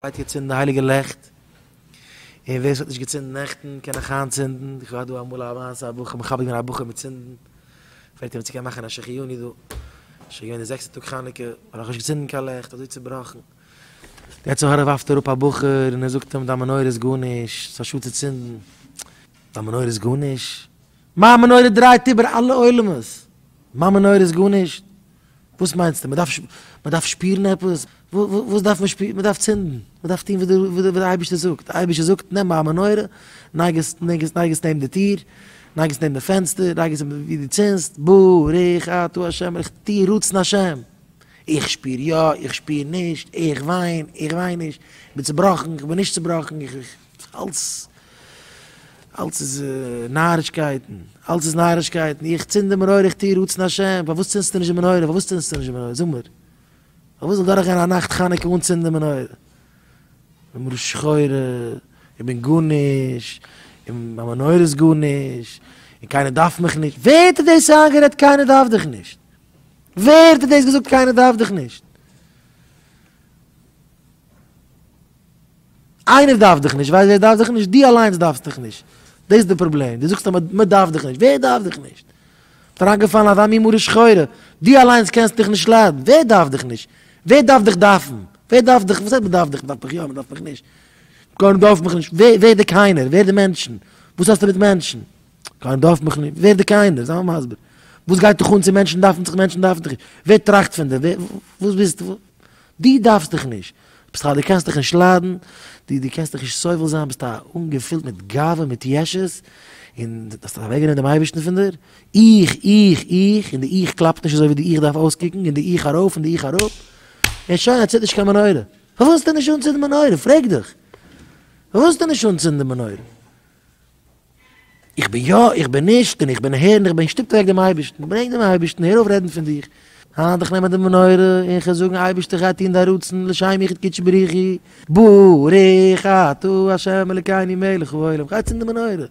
גייט איר צינדן די הייליגע לעכט, און ווער עס האט נישט געצינדן נעכטן קען נאך היינט צינדן, איך האב דא אמאל א מעשה א בחור מכבד געווען א בחור מיט צינדן, פרעגט אים צו קען מאכן א שהחיינו דא, שוין געווען די זעקסטע טאג חנוכה, האט נאך נישט געצינדן קיין לעכט, אזוי צובראכן, די יצר הרע ווארפט אראפ א בחור און ער זאגט אים דיין מנורה איז גארנישט, ס'איז א שאד צו צינדן, דיין מנורה איז גארנישט? מיין מנורה דרייט איבער אלע עולמות, מיין מנורה איז גארנישט? וואס מיינסטו? מען דארף מען דארף שפירן עפעס? וואס דארף מען שפירן? מען דארף צינדן, מען דארף טון וואס דער אייבערשטער זאגט, דער אייבערשטער זאגט נעם א מנורה, נייג עס נייג עס נייג עס נעבן די טיר, נייג עס נעבן די פענסטער, נייג עס ווי דו צינדסט, ברוך אתה ה', איך טו רצון השם, איך שפיר יא, איך שפיר נישט, איך וויין, איך וויין נישט, איך בין צובראכן, איך בין נישט צובראכן, איך אלץ אלץ איז נארישקייטן, אלץ איז נארישקייטן, איך צינד די מנורה, איך טוה רצון השם, פארוואס צינדסטו נישט די מנורה, פארוואס צינדסטו נישט די מנורה, זאג מיר, פארוואס זאל דורכגיין א נאכט חנוכה אן צינדן די מנורה, מרה שחורה, איך בין גארנישט, און מיין מנורה איז גארנישט, און קיינער דארף מיך נישט, ווער האט דיר דאס איינגערעדט קיינער דארף דיך נישט? ווער האט דיר דאס געזאגט קיינער דארף דיך נישט? איינער דארף דיך נישט, ווייסט ווער דארף דיך נישט? דו אליינס דארפסט דיך נישט, דאס איז די פראבלעם, דו זאגסט אז מען דארף דיך נישט, ווער דארף דיך נישט? ביסט אריינגעפאלן אזא מין מרה שחורה, דו אליינס קענסט דיך נישט ליידן, ווער דארף דיך נישט? ווער דארף דיך דארפן? ווער דארף דיך? וואס הייסט מען דארף דיך? מען דארף מיך יא, מען דארף מיך נישט, קיינער דארף מיך נישט, ווער ווער די קיינער? ווער די מענטשן? וואס האסטו מיט מענטשן? קיינער דארף מיך נישט, ווער די קיינער? זיי מיר מסביר, וואס גייט דיך אן צו מענטשן דארפן דיך, מענטשן דארפן דיך נישט, ווער טראכט פון דיר? ווער וואס ביסטו? דו דארפסט דיך נישט, ביסט א דו קענסט דיך נישט ליידן, דו דו קענסט דיך נישט סובל זיין, ביסט א אנגעפילט מיט גאווה מיט ישות, און האסט אוועקגענומען דעם אייבערשטן פון דיר, איך איך איך, און די איך קלאפט נישט אזוי ווי די איך דארף אויסקוקן, און די איך ארויף און די איך אראפ, און שוין ער צינדט נישט קיין מנורה, פארוואס זאלסטו נישט אנצינדן מנורה, פרעג דיך, פארוואס זאלסטו נישט אנצינדן מנורה? איך בין יא, איך בין נישט, און איך בין אהער און איך בין, שטופט אוועק דעם אייבערשטן, ברענג דעם אייבערשטן, הער אויף רעדן פון דיך, היינט איך נעמען די מנורה און איך וועל זאגן אייבערשטער איך גיי טון דיין רצון לשם יחוד קודשא בריך הוא, ברוך אתה ה' אלוקינו מלך העולם, גיי צינד די מנורה.